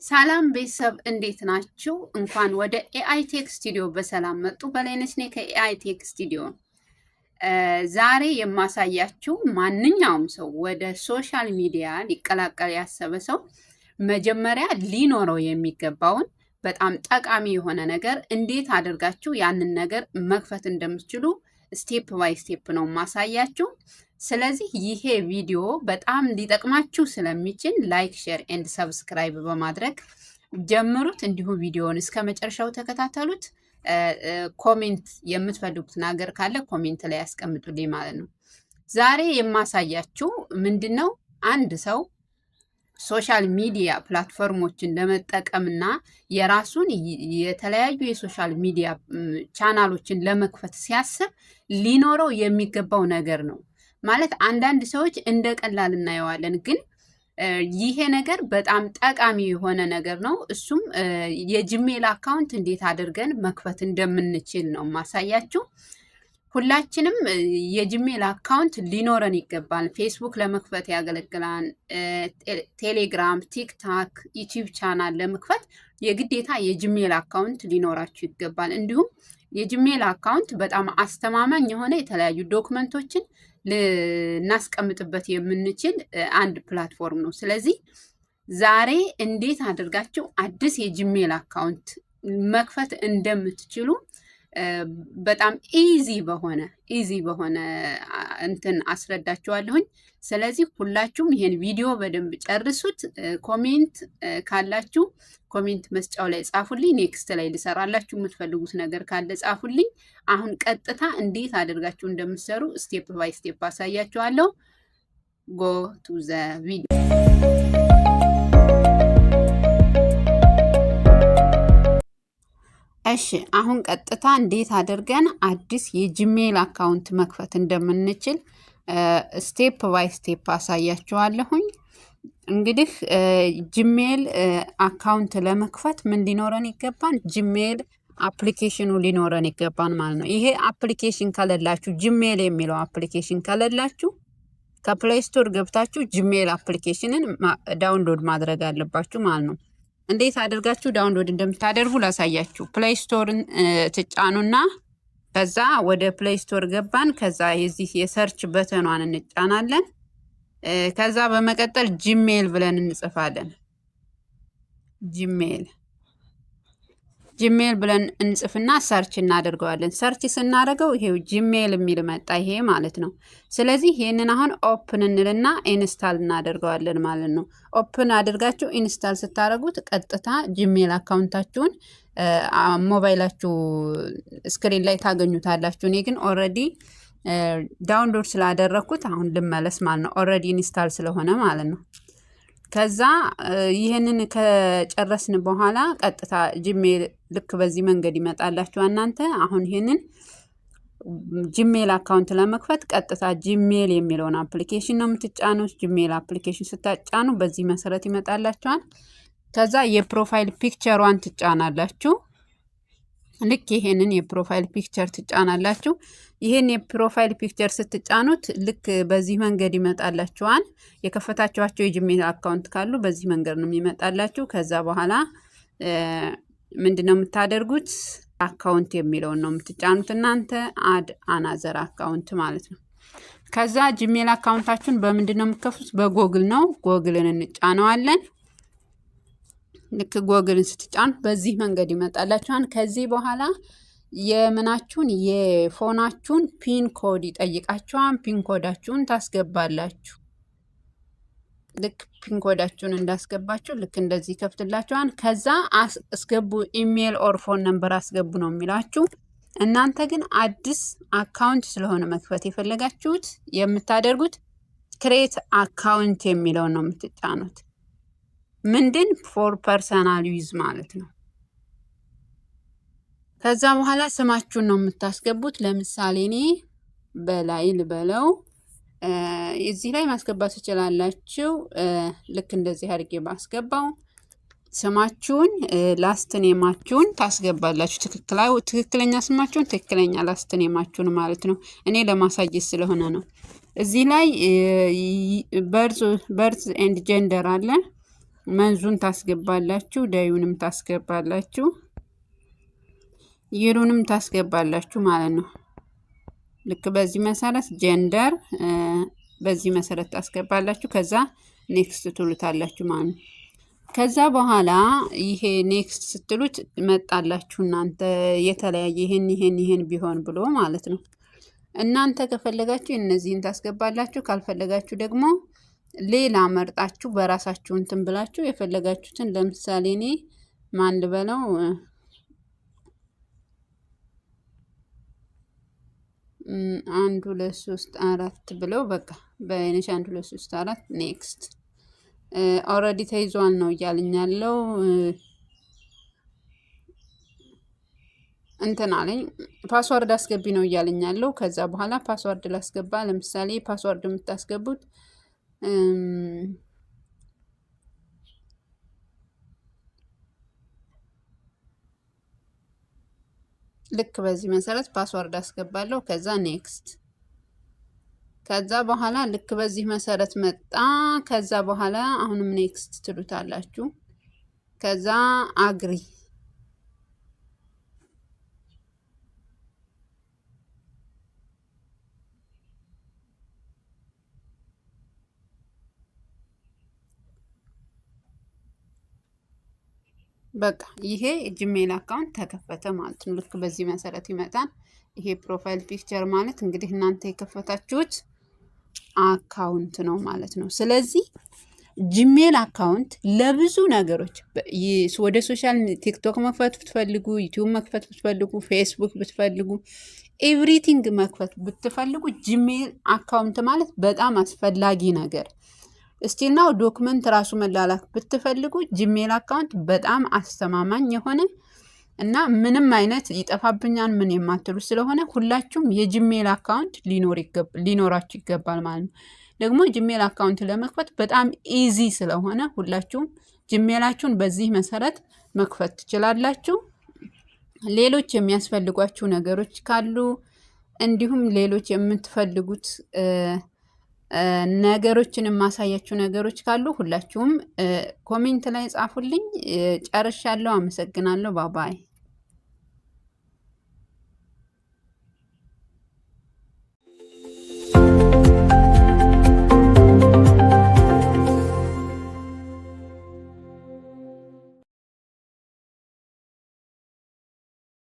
ሰላም ቤተሰብ፣ እንዴት ናችሁ? እንኳን ወደ AI Tech Studio በሰላም መጡ። በላይነሽ ነኝ ከ AI Tech Studio። ዛሬ የማሳያችሁ ማንኛውም ሰው ወደ social media ሊቀላቀል ያሰበ ሰው መጀመሪያ ሊኖረው የሚገባውን በጣም ጠቃሚ የሆነ ነገር፣ እንዴት አድርጋችሁ ያንን ነገር መክፈት እንደምትችሉ step by step ነው ማሳያችሁ። ስለዚህ ይሄ ቪዲዮ በጣም ሊጠቅማችሁ ስለሚችል like፣ share and subscribe በማድረግ ጀምሩት። እንዲሁም ቪዲዮውን እስከ መጨረሻው ተከታተሉት። Comment የምትፈልጉት ነገር ካለ comment ላይ ያስቀምጡልኝ ማለት ነው። ዛሬ የማሳያችሁ ምንድን ነው? አንድ ሰው social media platform ኦችን ለመጠቀምና የራሱን የተለያዩ የ social media ቻናሎችን ለመክፈት ሲያስብ ሊኖረው የሚገባው ነገር ነው። ማለት አንዳንድ ሰዎች እንደ ቀላል እናየዋለን፣ ግን ይሄ ነገር በጣም ጠቃሚ የሆነ ነገር ነው። እሱም የ Gmail account እንዴት አድርገን መክፈት እንደምንችል ነው ማሳያችሁ። ሁላችንም የ Gmail account ሊኖረን ይገባል። ፌስቡክ ለመክፈት ያገለግላል። ቴሌግራም፣ TikTok፣ YouTube channel ለመክፈት የግዴታ የ Gmail account ሊኖራችሁ ይገባል። እንዲሁም የ Gmail account በጣም አስተማማኝ የሆነ የተለያዩ document ኦችን ልናስቀምጥበት የምንችል አንድ platform ነው። ስለዚህ ዛሬ እንዴት አድርጋችሁ አዲስ የ Gmail account መክፈት እንደምትችሉ በጣም easy በሆነ እንትን አስረዳችኋለሁኝ። ስለዚህ ሁላችሁም ይሄን ቪዲዮ በደንብ ጨርሱት። Comment ካላችሁ comment መስጫው ላይ ጻፉልኝ። Next ላይ ልሰራላችሁ የምትፈልጉት ነገር ካለ ጻፉልኝ። አሁን ቀጥታ እንዴት አድርጋችሁ እንደምትሰሩ step by step አሳያችኋለሁ። Go to the video። እሺ፣ አሁን ቀጥታ እንዴት አድርገን አዲስ የ Gmail account መክፈት እንደምንችል step by step አሳያችኋለሁኝ። እንግዲህ Gmail account ለመክፈት ምን ሊኖረን ይገባል? Gmail application ኑ ሊኖረን ይገባል ማለት ነው። ይሄ application ከሌላችሁ፣ Gmail የሚለው application ከሌላችሁ ከ Play Store ገብታችሁ Gmail application ን download ማድረግ አለባችሁ ማለት ነው። እንዴት አድርጋችሁ download እንደምታደርጉ ላሳያችሁ። Play Store ን ትጫኑና ከዛ ወደ Play Store ገባን። ከዛ የዚህ የ search button ኗን እንጫናለን። ከዛ በመቀጠል Gmail ብለን እንጽፋለን። Gmail ብለን እንጽፍና search እናደርገዋለን። Search ስናደርገው ይሄው Gmail የሚል መጣ፣ ይሄ ማለት ነው። ስለዚህ ይህንን አሁን open እንልና install እናደርገዋለን ማለት ነው። Open አድርጋችሁ install ስታደርጉት ቀጥታ Gmail account ኣችሁን ሞባይላችሁ screen ላይ ታገኙታላችሁ። እኔ ግን already download ስላደረግኩት አሁን ልመለስ ማለት ነው። Already install ስለሆነ ማለት ነው። ከዛ ይህንን ከጨረስን በኋላ ቀጥታ Gmail ልክ በዚህ መንገድ ይመጣላችሁ። እናንተ አሁን ይህንን Gmail account ለመክፈት ቀጥታ Gmail የሚለውን application ነው የምትጫኑት። Gmail application ስትጫኑ በዚህ መሰረት ይመጣላችኋል። ከዛ የ profile picture ሯን ትጫናላችሁ። ልክ ይሄንን የ profile picture ትጫናላችሁ። ይህን የ profile picture ስትጫኑት ልክ በዚህ መንገድ ይመጣላችኋል። የከፈታችኋቸው የ Gmail account ካሉ በዚህ መንገድ ነው የሚመጣላችሁ። ከዛ በኋላ ምንድን ነው የምታደርጉት? Account የሚለውን ነው የምትጫኑት እናንተ፣ add another account ማለት ነው። ከዛ Gmail account ኣችሁን በምንድን ነው የምትከፍቱት? በጎግል ነው። ጎግልን እንጫነዋለን። ልክ ጎግልን ስትጫኑት በዚህ መንገድ ይመጣላችኋል። ከዚህ በኋላ የምናችሁን የ phone ኣችሁን PIN code ይጠይቃችኋል። PIN code ኣችሁን ታስገባላችሁ። ልክ PIN code ኣችሁን እንዳስገባችሁ ልክ እንደዚህ ይከፍትላችኋል። ከዛ አስገቡ፣ email or phone number አስገቡ ነው የሚላችሁ። እናንተ ግን አዲስ account ስለሆነ መክፈት የፈለጋችሁት የምታደርጉት create account የሚለውን ነው የምትጫኑት። ምንድን for personal use ማለት ነው። ከዛ በኋላ ስማችሁን ነው የምታስገቡት። ለምሳሌ እኔ በላይ ልበለው። እዚህ ላይ ማስገባት ትችላላችሁ። ልክ እንደዚህ አድርጌ ባስገባው ስማችሁን፣ last name ኣችሁን ታስገባላችሁ። ትክክለኛ ስማችሁን፣ ትክክለኛ last name ኣችሁን ማለት ነው። እኔ ለማሳየት ስለሆነ ነው። እዚህ ላይ birth and gender አለ። Month ኡን ታስገባላችሁ፣ day ኡንም ታስገባላችሁ፣ year ኡንም ታስገባላችሁ ማለት ነው። ልክ በዚህ መሰረት gender በዚህ መሰረት ታስገባላችሁ። ከዛ next ትሉታላችሁ ማለት ነው። ከዛ በኋላ ይሄ next ስትሉት መጣላችሁ እናንተ የተለያየ ይሄን ይሄን ይሄን ቢሆን ብሎ ማለት ነው። እናንተ ከፈለጋችሁ እነዚህን ታስገባላችሁ፣ ካልፈለጋችሁ ደግሞ ሌላ መርጣችሁ በራሳችሁ እንትን ብላችሁ የፈለጋችሁትን፣ ለምሳሌ እኔ ማን ልበለው፣ 1 2 3 4 ብለው በቃ በአይነሽ 1 2 3 4 next። Already ተይዟል ነው እያለኝ ያለው። እንትን አለኝ፣ password አስገቢ ነው እያለኝ ያለው። ከዛ በኋላ password ላስገባ። ለምሳሌ password የምታስገቡት ልክ በዚህ መሰረት password አስገባለሁ። ከዛ next። ከዛ በኋላ ልክ በዚህ መሰረት መጣ። ከዛ በኋላ አሁንም next ትሉታላችሁ። ከዛ agree። በቃ ይሄ Gmail account ተከፈተ ማለት ነው። ልክ በዚህ መሰረት ይመጣል። ይሄ profile picture ማለት እንግዲህ እናንተ የከፈታችሁት account ነው ማለት ነው። ስለዚህ Gmail account ለብዙ ነገሮች፣ ወደ social TikTok መክፈት ብትፈልጉ፣ YouTube መክፈት ብትፈልጉ፣ ፌስቡክ ብትፈልጉ፣ everything መክፈት ብትፈልጉ Gmail account ማለት በጣም አስፈላጊ ነገር፣ still now document ራሱ መላላክ ብትፈልጉ Gmail account በጣም አስተማማኝ የሆነ እና ምንም አይነት ይጠፋብኛል ምን የማትሉ ስለሆነ ሁላችሁም የ Gmail account ሊኖራችሁ ይገባል ማለት ነው። ደግሞ Gmail account ለመክፈት በጣም easy ስለሆነ ሁላችሁም Gmail ኣችሁን በዚህ መሰረት መክፈት ትችላላችሁ። ሌሎች የሚያስፈልጓችሁ ነገሮች ካሉ እንዲሁም ሌሎች የምትፈልጉት ነገሮችን የማሳያችሁ ነገሮች ካሉ ሁላችሁም comment ላይ ጻፉልኝ። ጨርሻለሁ። አመሰግናለሁ። Bye bye።